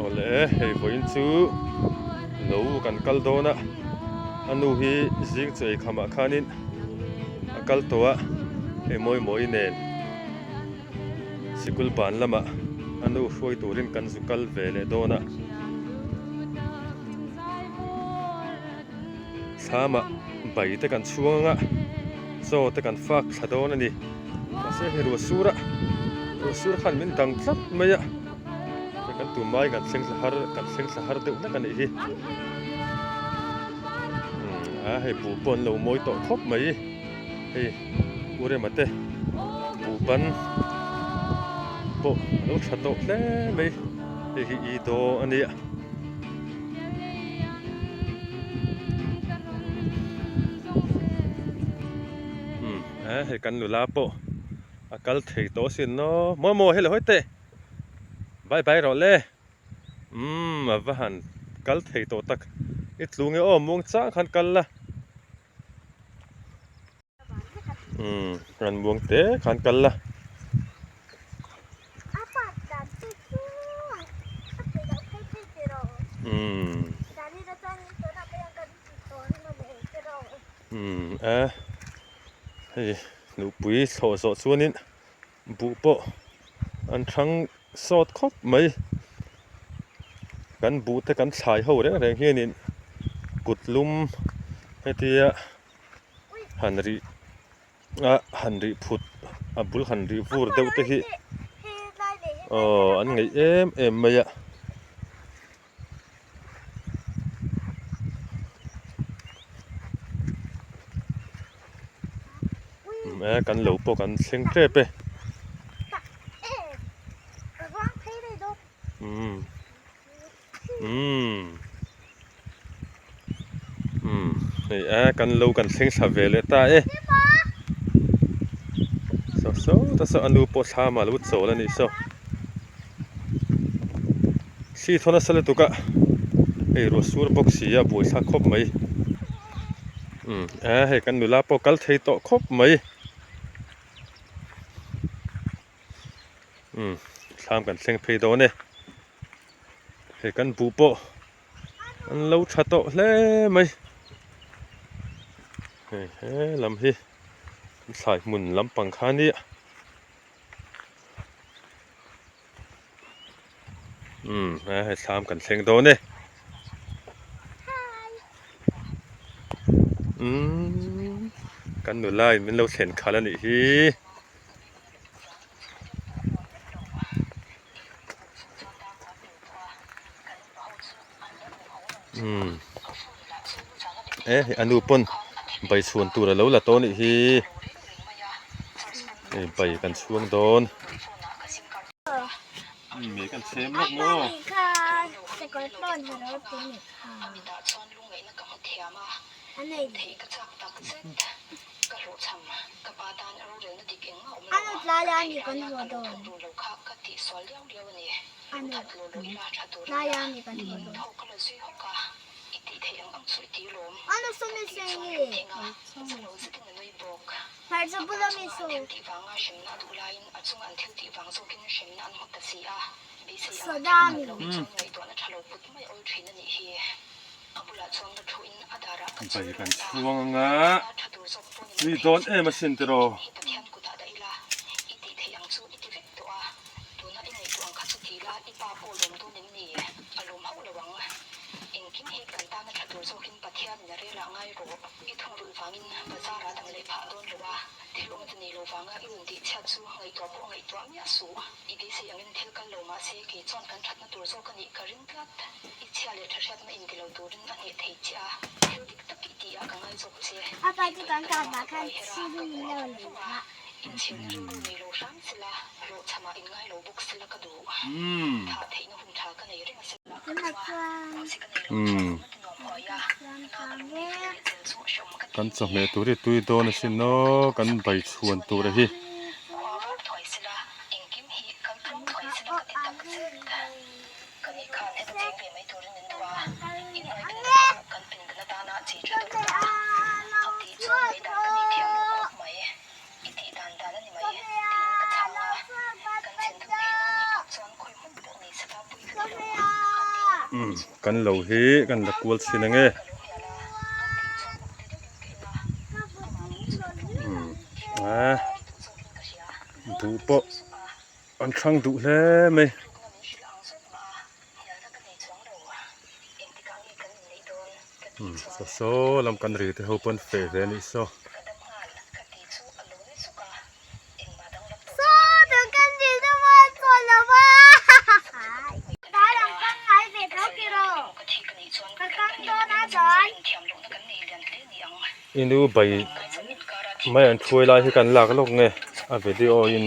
Awle hei vawiin chu lo kan kal dawn a a nu hi zing chaw ei khamah khanin a kal tawh a hei mawi mawi nen sikul ban lamah a nu hruai turin kan zu kal ve leh dawn a thlamah bai te kan chhuang anga chaw te kan fak thla dawn a ni mahse hei ruah sur a ruah sur khan min dang tlat mai a hei kan tum mai kan thleng thla har kan thleng thla har deuh hlek a nih hi a hei buh pawh an lo mawi tawh khawp mai hei u rema te buh ban pawh a lo tha tawh hle mai hei hi i daw a nia. Umm hei kan nula pawh a kal thei tawh asin naw maw maw hello hawi teh bye bye rawh le umm a va han kal thei tawh tak i tlu nge aw muang chang khan kal la umm ran muang te khan kal la. Umm umm a hei nupui thlawh zawh chuanin buh pawh an thang sawt khawp mai kan buh te kan thlai ho reng reng hianin kut lum hetia han rih a han rih phut a bul han rih vur deuh te hi aw an ngaih em em mai a. E kan lo pawh kan thleng tep e. Umm umm umm hei a kan lo kan thleng thla ve leh ta e. Saw saw ta saw a nu pawh thlam ah lo chawl a nih saw. Thli thaw nasa lutuk a hei ruah sur bawk si a buaithlak khawp mai umm a hei kan nula pawh kal thei tawh khawp mai umm thlam kan thleng phei dawn e hei kan buh pawh an lo tha tawh hle mai hei he lam hi thlai hmun lampang kha a nia. Umm he hei thlam kan thleng dawn e umm kan nula in min lo thlen khalh a nih hi umm e hei a nu pawn bai chhuan tur a lo la tawh a nih hi hei bai kan chhuang dawn me kan chhem lawk maw Bai kan chhuang anga tui dawn em asin tiraw. Umm kan chawhmeh tur hi tui dawn asin aw kan bai chhuan tur a hi. Umm kan lo hi kan la kual chhin ang e umm a duh pawh an hrang duh hle mai. Umm saw saw lam kan ri te ho pawn feh ve a nih saw. I nu bai mai an thuai lai hi kan lak lawk nge a video in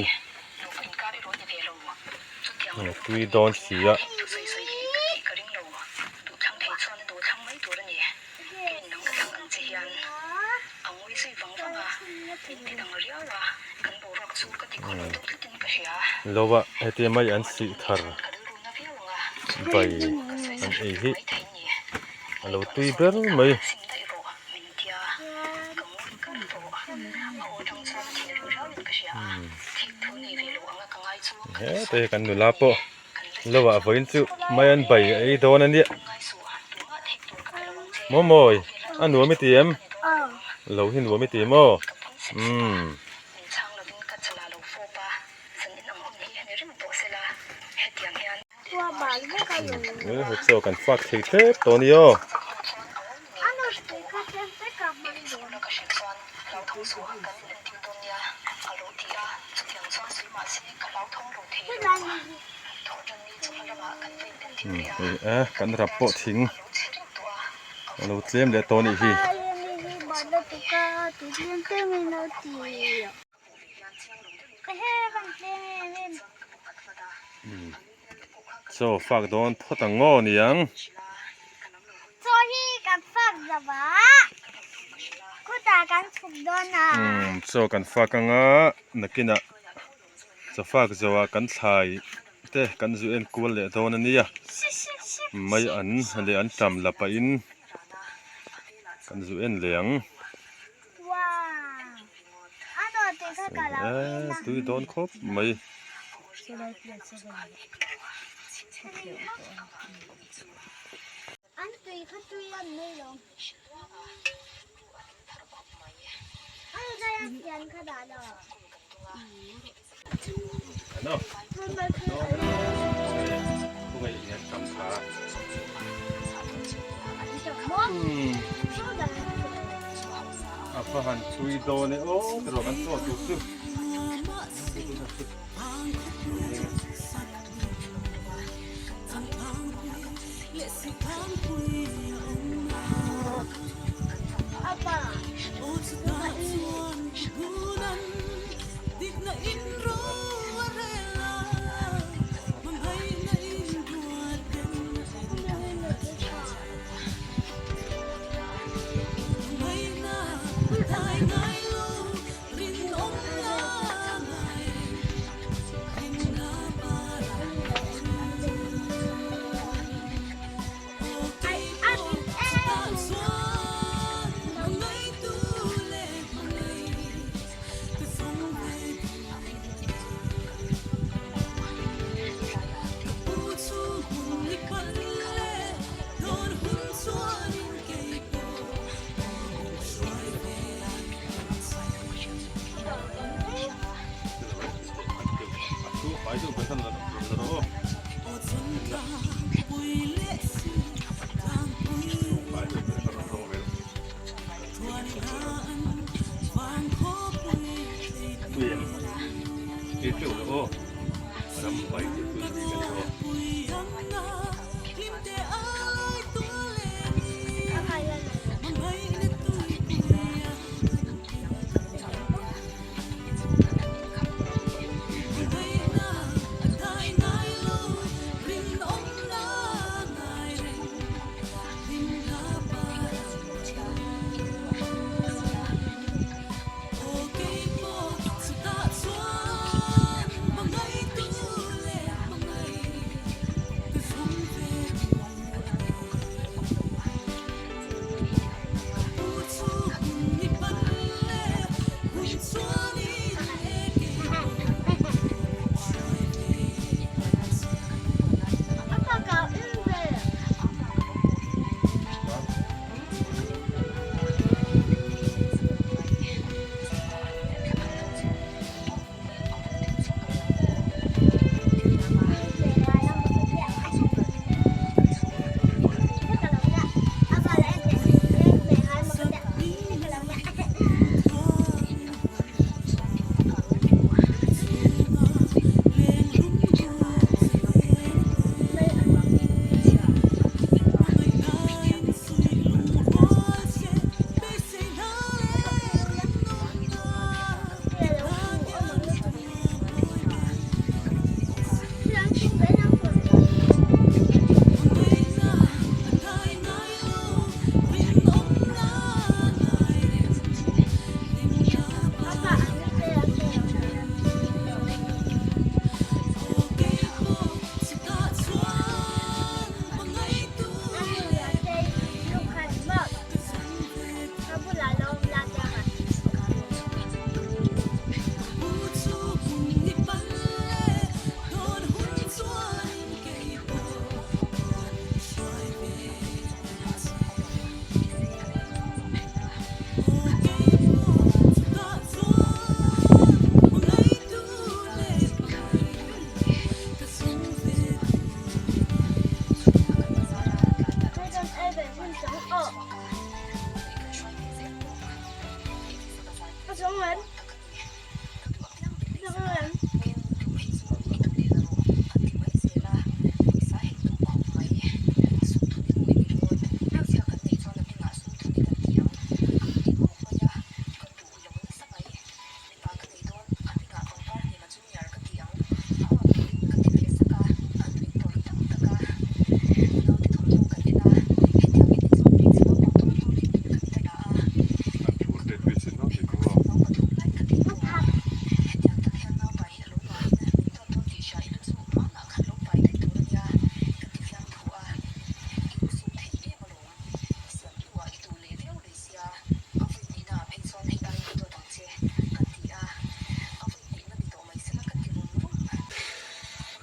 tui dawn si a. Lo a hetia mai an sih thar bai an ei hi a lo tui ber mai. Heta hi kan nula pawh lo ah vawiin chu mai an bai a ei dawn a nia. Mawmawi a nuam i ti em? Lo hi nuam i ti maw? Umm. He chaw kan fak thei tep tawh a ni aw. Hei a kan rap pawh thing a lo tlem leh tawh a nih hi. Chaw fak dawn phawt ang ngaw niang. Chaw hi kan fak zo a, khutah kan chhuk dawn a. Chaw kan fak anga nakinah chaw fak zo ah kan thlai te kan zu en kual leh dawn a nia. Mai an leh an tam la pahin kan zu en leh ang. Tui dawn khawp mai. A va han tui dawn e aw tiraw kan chaw tur chu. Tui em? Tui teuh lo aw. Ram pai tih tui bik a ni aw.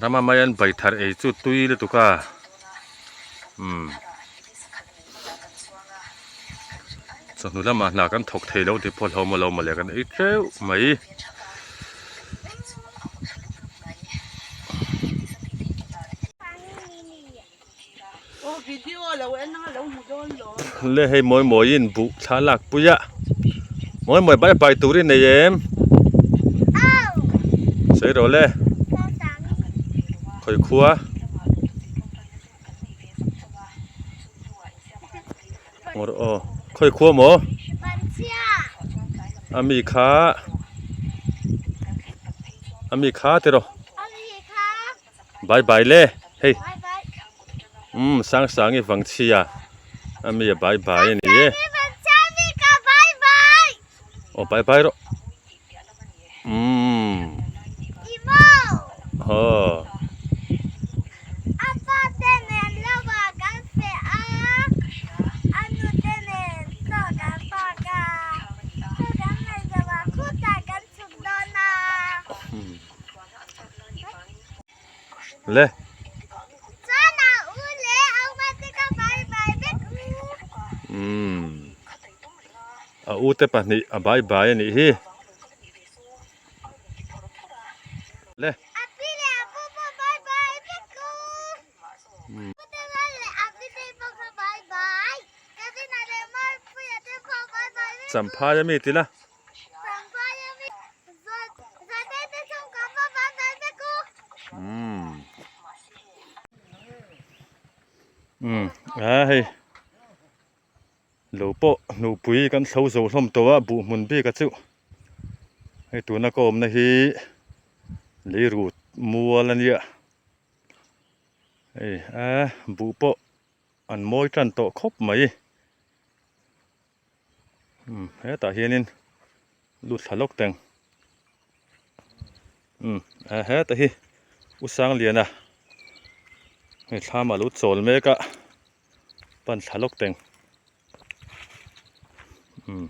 Rama maian bai thar ei chu tui lutuk a umm chawhnu lamah hna kan thawk thei lo tih pawh hlauhawm lo mawle kan ei teuh mai. Le hei mawi mawiin buh thla lak pui a mawi mawi bai bai tur i nei em sawi rawh le khawi khua aw khawi khua maw ami kha ami kha tiraw. Bye bye le hei umm sang sang i vang chhia a mi a bye bye a ni e aw bye bye rawh umm aw. Le. Umm. A u te pahnih a bai bai a nih hi. Le. Champhai ami ti la. Champhai ami Zawhte te chhungkua pawh van fel vek u. Umm. Umm a hei lo pawh hnupui kan thlo zo hlawm tawh a buh hmun bik a chu hei tuna ka awmna hi leirut mual a nia hei a buh pawh an mawi tan tawh khawp mai umm hetah hianin lut thla lawk teng umm a heta hi u Sangliana hei thlam a lo chawl mek a pan thla lawk teng umm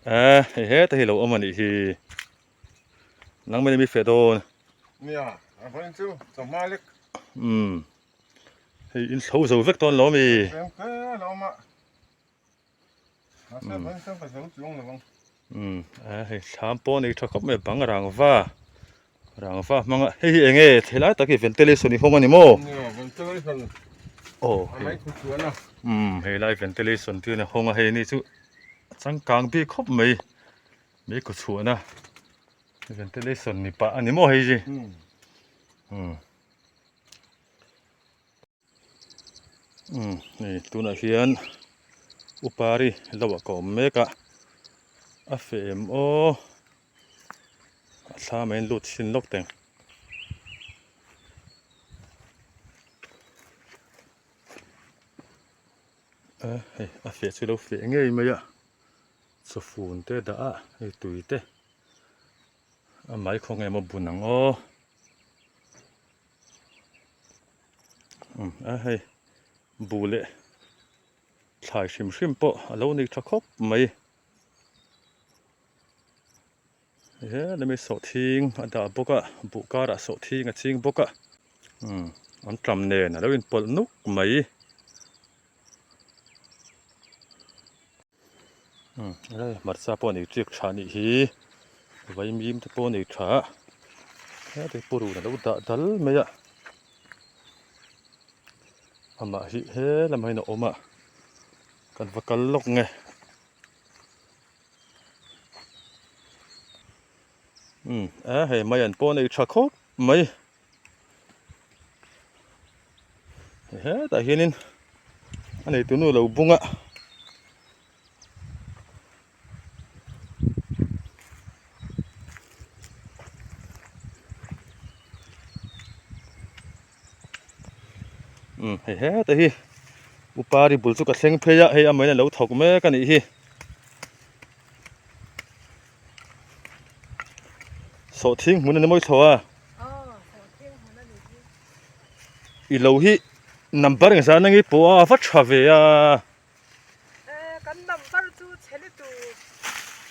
a hei heta hi lo awm a nih hi nangmah in mi feh dawn nia a vawiin chu chawhma lek umm hei in thlo zo vek dawn lo ami Umm a hei thlam pawh a nei tha khawp mai a bang rangva rangva hmanga hei hi eng nge helai tak hi ventilation i hawng a ni maw aw hei umm helai ventilation te hian a hawng a hei ni chu a changkang bik khawp mai mai kaw chhuahna ventilation ni pah a ni maw hei hi umm. Umm hei tunah hian upari lo ah ka awm mek a a feh em aw a thla mai in lut chhin lawk teng a hei a feh chu lo feh ngei mai a chawfun te dah a hei tui te a mai khawnge maw bun ang aw. Umm a hei buh leh thlai hrim hrim pawh a lo nei tha khawp mai he lemi sawhthing a dah bawk a buh karah sawhthing a ching bawk a umm an tam nen a lo inpawlh nuk mai umm helai hmarcha pawh a nei chiak tha a nih hi vaimim te pawh a nei tha a heti purun a lo dah dal mai a amah hi he lamah hian a awm a kan va kal lawk nge umm a hei mai an pawh a nei tha khawp mai hetah hianin a neitu nu lo bung a umm hei heta hi upari bul chu ka thleng phei a hei amahin a lo thawk mek a nih hi sawhthing hmun a ni mawi thlawh a. I lo hi number engzah nang i pawh a va tha ve a. Kan number chu chhelitu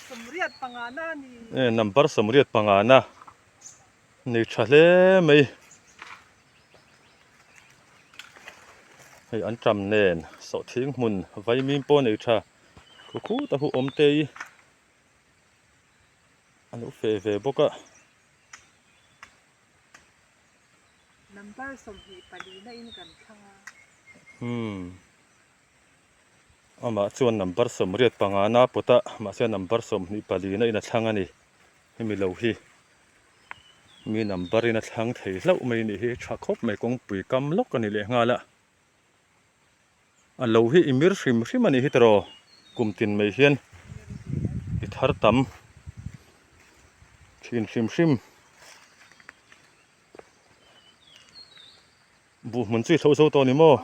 sawmriat pangana a ni. E number sawmriat pangana nei tha hle mai. Hei an tam nen sawhthing hmun vaimim pawh nei tha khu khut a hu awm te hi a lo feh ve bawk a. Number 24 na in kan thlang a. Umm. Amah chuan number 85 na pawt a, mahse number 24 na in a thlang a ni. Hemi lo hi mi number in a thlang thei hlauh mai a nih hi, tha khawp mai kawngpui kam lawk a ni leh nghal a. A lo hi i mir hrim hrim a nih hi tiraw kum tin mai hian i thar tam thin hrim hrim. Buh hmun chu i thlo zo tawh a ni maw?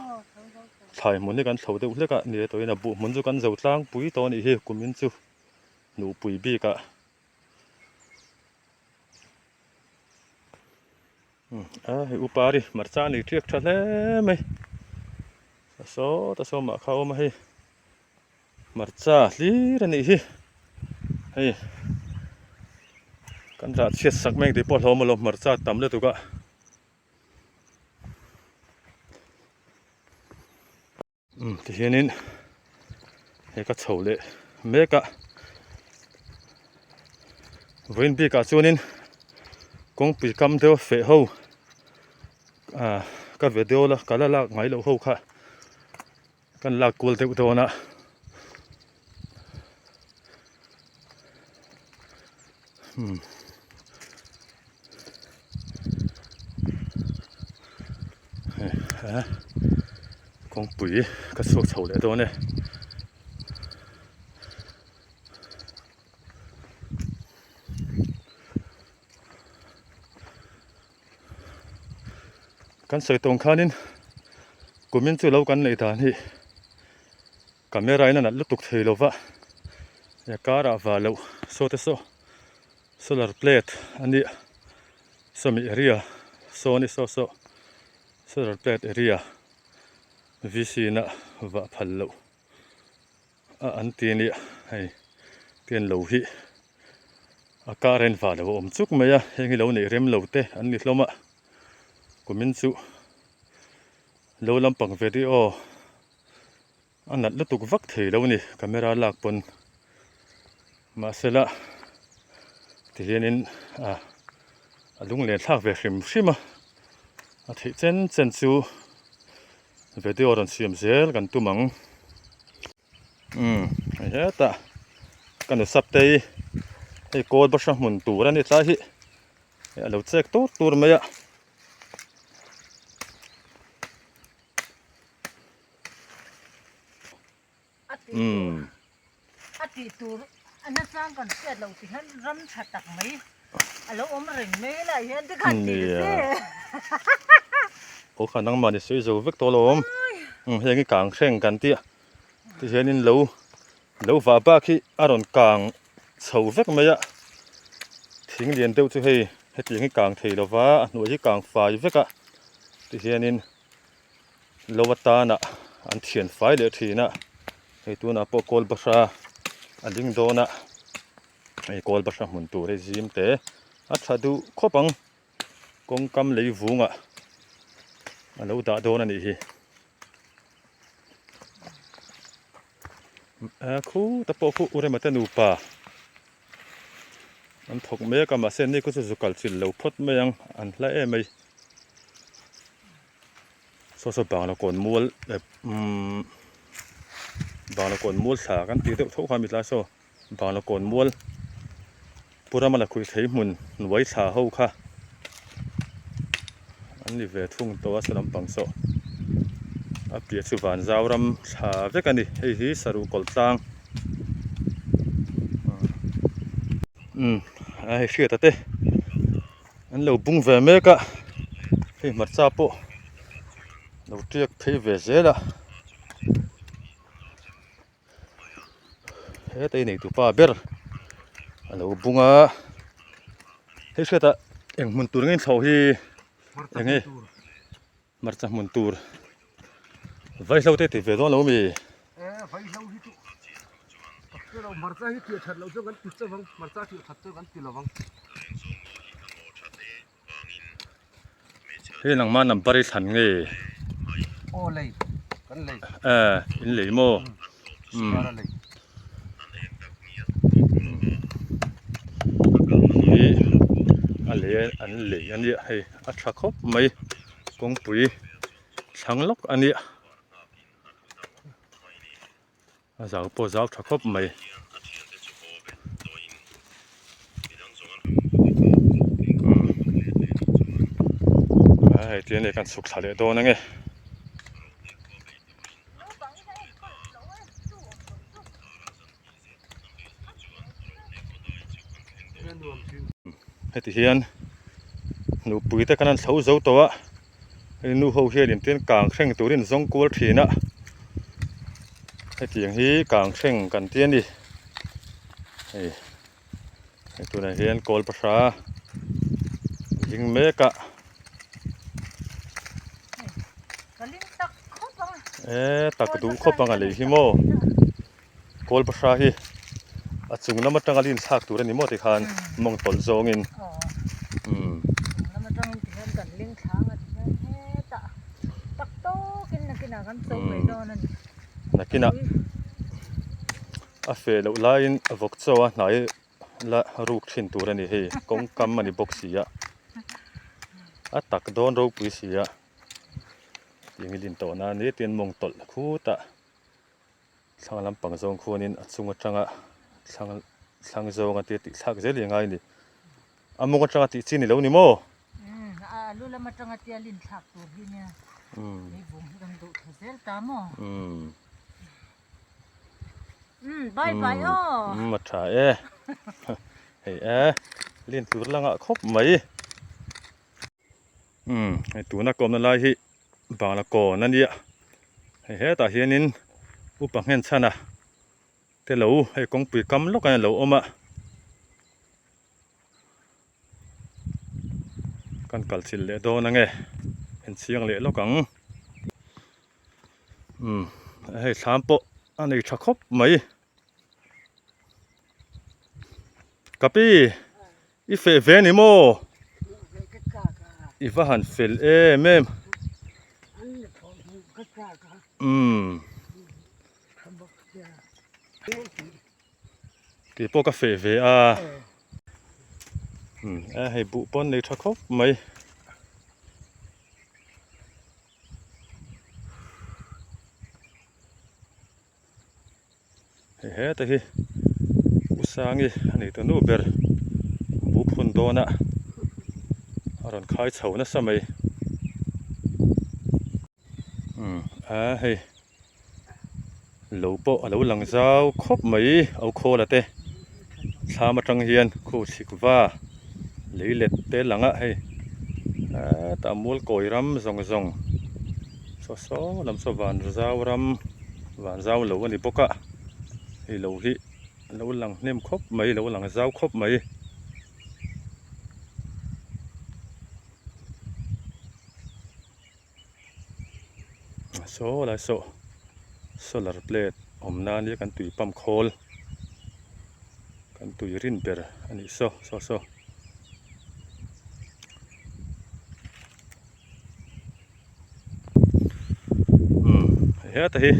Thlai hmun hi kan thlo deuh hlek a ni e tawhin a buh hmun chu kan zo tlangpui tawh a nih hi kumin chu hnuhpui bik ah. A hei upari hmarcha a nei tiak tha hle mai a sawt a sawmah kha a awm a hei hmarcha hlir a nih hi hei kan rah chhiat sak mai ang tih pawh a hlawm alawm hmarcha tam lutuk a. Umm tihianin hei ka chho leh mek a vawiin bikah chuanin kawngpui kam deuh feh ho ah ka video la ka la lak ngai loh ho kha kan lak kual deuh dawn a. Umm hei a kawngpui ka chhuak chho leh dawn e. Kan sawi tawng khanin kumin chu lo kan neih dan hi camera in a nalh lutuk thei lo va he car ah va loh saw te saw solar plate a nia sawmi area saw a ni saw saw solar plate area V_C na vah phal loh. a an ti ania hei tian lo hi a kar en vah lo a awm chuk mai a heng hi lo neih rem lo te an ni hlawm a kumin chu lo lampang video a nalh lutuk vak thei lo a ni camera lak pawn mahsela tihianin a a lunglen thlak ve hrim hrim a a theih chen chen chu. Video rawn siam zel kan tum ang. Umm hei hetah ka nu sap te hi hei kawl bahra hmun tur a ni tlai hi hei a lo chek tur tur mai a. Umm. A tih tur a nachang kan hriat loh ti hian ram tha tak mai a lo awm reng mai lai hian te khan tih se. Aw kha nangmah ni sawi zo vek tawh lo awm. Umm heng hi kang hreng kan tih a tihianin lo lo vah bak hi a rawn kang chho vek mai a thing lian deuh chu hei hetiang hi kang thei lova a hnuai hi kang fai vek a tihianin Lo atana an thian fai leh thin a, hei tunah pawh kawl bahra a ding dawn a, hei kawl bahra hmun tur hei zim te a tha duh khawp ang, kawngkam lei vungah a lo dah dawn a nih hi. A khuta pawh khu Urema te nupa an thawk mek a mahse ni khu chu zu kal chilh lo phawt mai ang an hla em mai. Saw saw bangla kawn mual eh umm bangla kawn mual thla kan tih deuh tho kha a mi tlai saw bangla kawn mual pu rama la khuih thei hmun hnuai thla ho kha an ni ve thung tawh a saw lampang saw a piah chu van zau ram thla vek a ni hei hi saruh kawlh tlang umm a hei hriat a te. An lo bung ve mek a, hei hmarcha pawh lo tiak phei ve zel a, heta i neitu pa ber a lo bung a, hei hriatah eng hmun tur nge thlawh hi eng nge hmarcha hmun tur vaihlo te ti ve dawn lo mi? Vaihlo hi chu ka hre lo hmarcha hi thiah that loh chuan kan ti chauh ang hmarcha thiah that chuan kan ti lo vang. Hei nangmah number i thlan nge? Aw lei kan lei. Eh in lei maw? Umm. Hi a lei an lei a nia hei a tha khawp mai kawngpui thlang lawk a nia. A zau pawh zau tha khawp mai. A hei tiang leh kan chhuk thla leh dawn ange. Heti hian nupui te kan han thlo zo tawh a hei nu ho hian in tin kang thleng turin zawng kual thin a hetiang hi kang thleng kan ti a ni hei hei tunah hian kawl pahra ding mek a e tak duh khawp ang a lei hi maw. Kawl bahra hi a chung lam atanga lin thlak tur a ni maw tikhan mawng tawlh zawngin umm. Chung lam atangin tihian kan ling thlang a tihian hetah tak tawkin nakinah kan cho mai dawn a ni. Nakinah a feh loh laiin a vawk chaw a hnai la ruk thin tur a ni hei kawngkam a ni bawk si a a tak dawn ropui si a tiang i lin tawh nan ni tin mawng tawlh khutah. Thlang lampang zawng khuanin a chung atanga thlang thlang zawnga tia tih thlak zel hi a ngai a ni. A mawng atanga tih chi ni lo ni maw? Umm a lu lam atanga tia lin thlak tur hi nia. Umm leivung hi kan duh thla zel ta maw? Umm. Umm bye bye aw. Umm a tha e. Hei e lin tur langah khawp mai. Umm hei tuna kawmna lai hi Bangla kawn a nia. Hei hetah hianin upa nghen chhan a te lo hei kawngpui kam lawk a lo awm a. Kan kal chilh leh dawn ange en chiang leh lawk ang. Umm hei thlam pawh a nei tha khawp mai. Kapi i feh ve ni maw? I va han fel em em. Umm. Kei pawh ka feh ve a. Umm a hei buh pawn nei tha khawp mai. Hei heta hi U Sangi a ni ta nu ber bu phun dawn a a rawn khai chho nasa mai. Umm a hei lo pawh a lo lang zau khawp mai au khawla te thlam atang hian khu chhik va lei let te lang a hei hetah mual kawi ram zawng zawng saw saw lam saw van zau ram van zau lo a ni bawk a hei lo hi a lo lang hnem khawp mai a lo lang zau khawp mai. Saw lai saw solar plate awm nan hi kan tui pump khawl kan tui rin ber a nih saw saw saw. Umm heta hi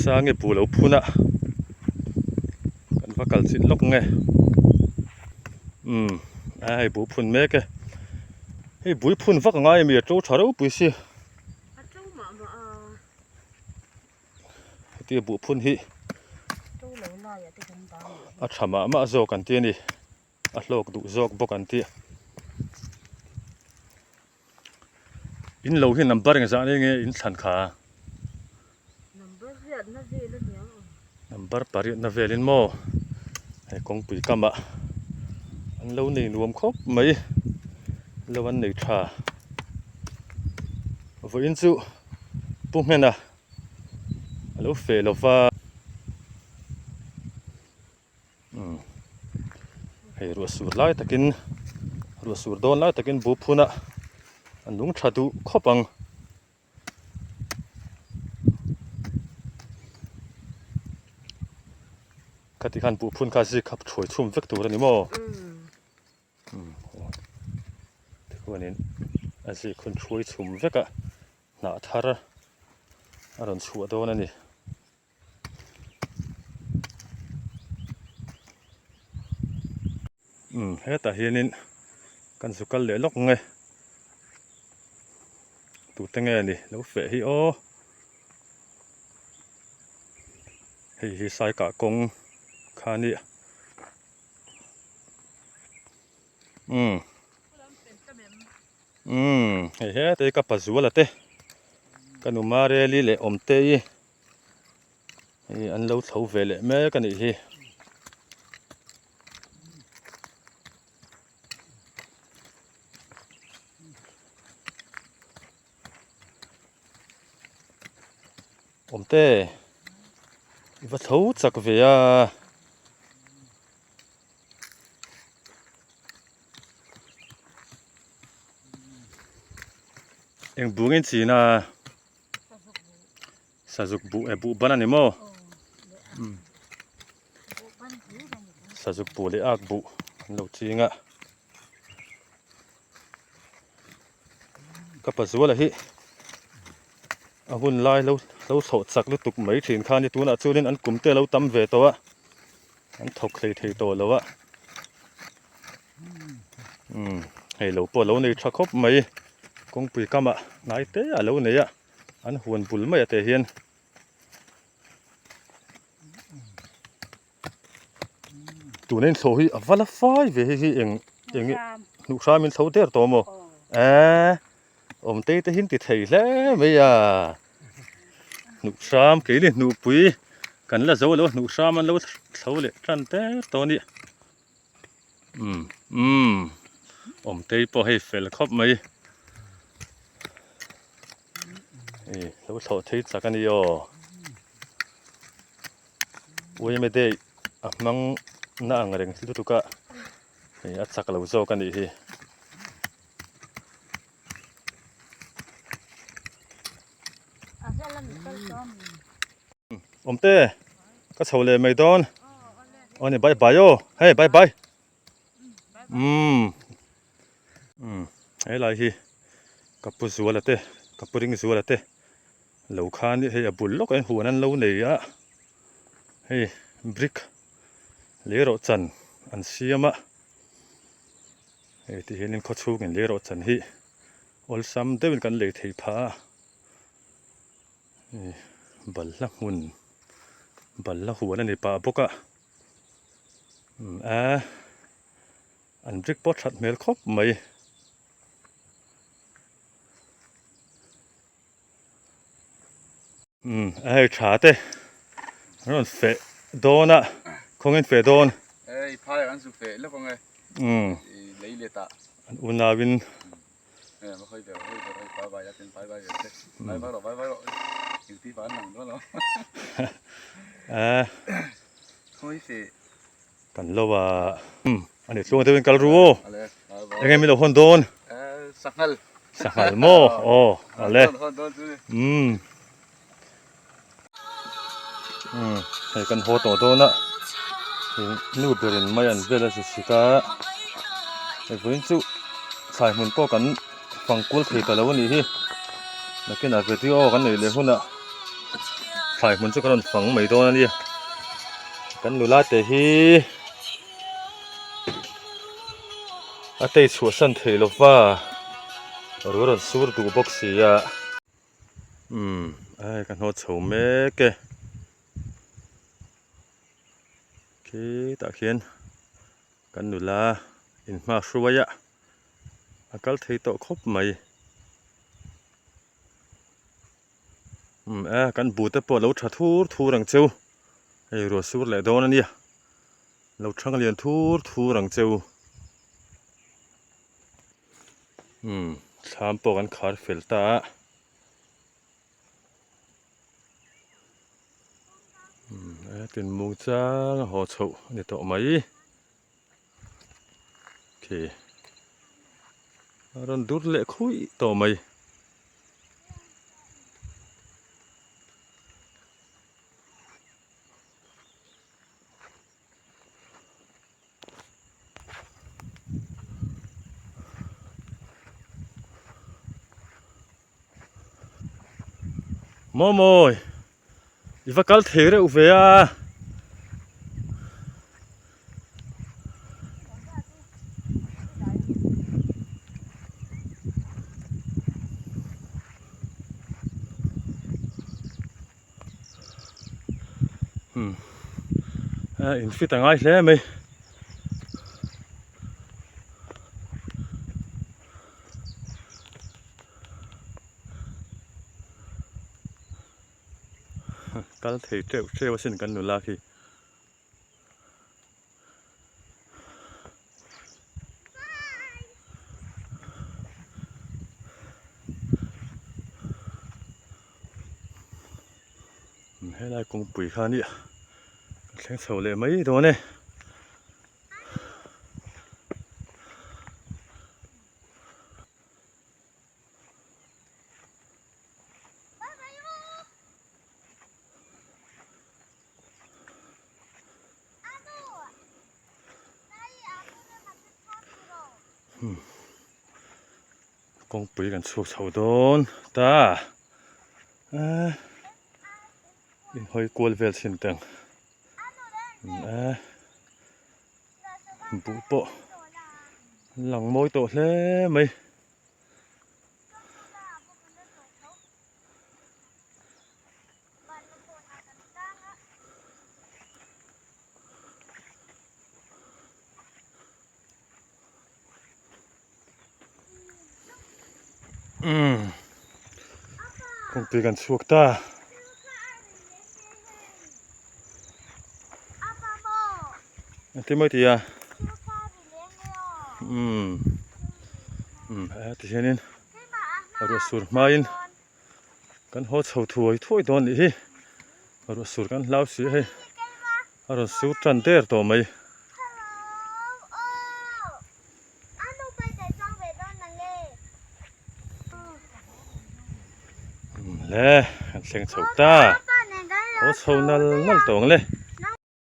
Sangi bu lo phun a kan va kal chilh lawk nge umm a hei bu phun mek e. Hei bui phun vak a ngai ami a to tha ropui si. A to mah mah a. Hetia buh phun hi to lo lai ah te kan bang a tha mah mah zawk an ti a ni. A hlawk duh zawk bawk an ti. In lo hi number engzah nei nge in thlan kha? Number riatna vel a niang ang. Number pariatna velin maw hei kawngpui kamah an lo nei nuam khawp mai lo an nei tha. Vawiin chu Pu Nghena a lo feh lo va. Umm hei ruah sur lai takin ruah sur dawn lai takin bu phunah a nung tha duh khawp ang. Khati khan buh phun kha zik kha thuai chhum vek tur a ni maw? Tikhuanin a zik hun thuai chhum vek a, hnah thar a rawn chhuah dawn a ni. Umm hetah hianin kan zu kal leh lawk nge tute nge ni lo feh hi aw hei hi saikah kawng kha a nia umm umm hei hetah hi ka pazuala te ka nu Mareli leh Awmtei hei an lo chho ve leh mek a nih hi. Awmte i va tho chak ve a. Eng bungin chin a. Sazuk buh e buh ban a ni maw? Sazuk buh leh ak buh an lo ching a. Ka pazuala hi a hun lai lo lo thlawh chak lutuk mai thin kha a ni. Tunah chuanin an kum te a lo tam ve tawh a, an thawk hlei thei tawh lo a. Umm hei lo pawh a lo nei tha khawp mai. Kawngpui kamah hnai te a lo nei a. An huan bul mai ah te hian tuna inthlawh hi a va la fai ve hei hi eng. Eng hnuh hram in thlo der tawh maw? Eee awmtei te hi an ti thei hle mai a. Hnuh hram keini hnuhpui kan la zo lo a hnuh hram an lo thlo leh tan der tawh a ni. Umm umm awmtei pawh hei fel khawp mai. Hei lo thlawh thei chak a ni aw. Uime day a hmang na ang reng lutuk a hei a chak lo zawk a nih hi. Awmte ka chho leh mai dawn aw ni bye bye aw hei bye bye umm umm helai hi ka pu zuala te ka pu ring zuala te lo khan hei a bul lawkah hian huan an lo nei a hei brick lei rawh chan an siam a hei ti hianin khawchhungin lei rawh chan hi awlsam deuhin kan lei thei phah a hei balhla hmun balhla huan a ni pah bawk a a an brick pawh that hmel khawp mai. Umm a hei tha te an rawn feh dawn a khawngin feh dawn hei phai an zu feh lawk ang e umm lei let ah an unauin e va hawi ve hawi ve hawi bye bye a ten bye bye ve te bye bye rawh bye bye rawh engti van lang dawn lo a khawi feh kan lo a umm ani tluang deuhin kal ru aw enge min lo hawn dawn sanghal sanghal maw aw ale umm umm hei kan haw tawh dawn a hei nu berin mai an vel a zu sik a hei vawiin chu thlai hmun pawh kan fang kual thei ta lo a nih hi nakinah video kan neih leh hunah thlai hmun chu kan rawn fang mai dawn a nia kan nula te hi a tei chhuahsan thei lo va ru rawn sur duh bawk si a umm a hei ka hnawt chho mek e khitah khian kan nula inhma hruai a a kal thei tawh khawp mai umm a kan bu te pawh a lo tha thur thur ang cheu hei ruah sur leh dawn a nia lo thang lian thur thur ang cheu umm thlam pawh kan khar fel ta a umm a tinmung chang a haw chhoh a ni tawh mai. Khi a rawn dur leh khuih tawh mai. Mawmawi i va kal thei reuh ve a. Umm a in fit a ngai hle mai. Kal thei teuh teuh asin kan nula khi. Helai kawngpui kha nia ka thleng chho leh mai dawn e. Kawngpui kan chhuak chho dawn ta a inhawi kual vel chhin teng a buh pawh lang mawi tawh hle mai. Umm kawngpui kan chhuak ta. Engtin maw i tih a? Umm umm heti hianin ruah sur hmain kan haw chho thuai thuai dawn nih hi ruah sur kan hlau si a hei a rawn sur tan der tawh mai. Le kan thleng chho ta haw chho nal nal tawh ang le.